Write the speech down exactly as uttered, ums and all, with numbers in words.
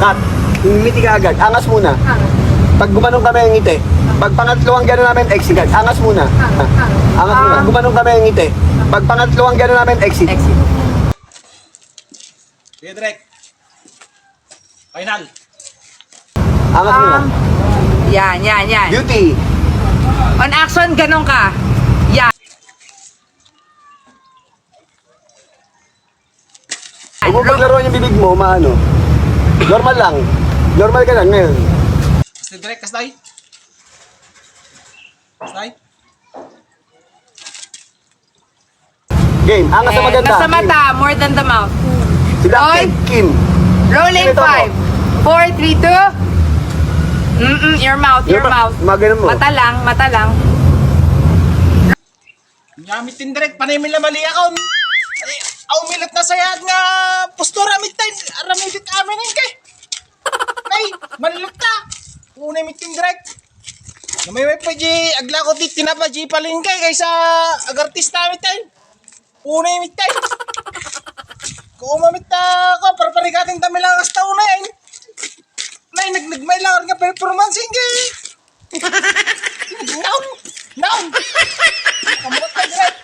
Cut. Ngiti ka agad. Angas muna. Pag gumanon kami ang ngiti. Pag pangatlo ang gano'n namin, exit agad. Angas muna. Angas muna. Ah. Gumanon kami ang ngiti. Pag pangatlo ang gano'n namin, exit. Exit. Sige, Direk. Final. Angas muna. Um, yan, yan, yan. Beauty. On action, ganon ka. Yan. Huwag mo paglaruan yung bibig mo, maano. Normal lang. Normal ka lang ngayon. Kasi Direk, kastay. Kastay. Game. Angas sa maganda. Nasa mata, more than the mouth. Seductive, Kim. Rolling. Five, four, three, two. Mm-mm, your mouth, your mouth. Magano mo. Mata lang, mata lang. Nyamit tin Direk, panay mi la mali akon. Ay, aw, milat na sayad nga postura, mittay. Aramidit amin, kay. Nay, malilot ta. Unay mi tin Direk. Namay may pa di, aglako ti tinapa di palengke kaysa agartista mi tayo. Unay mi tayo. Kung umamit ta ako, parparigatin ta mi lang hasta unay. Nay, nag-, nagmay lang nga performance, hindi. Naon! Naon! Kamulat ka, Direk.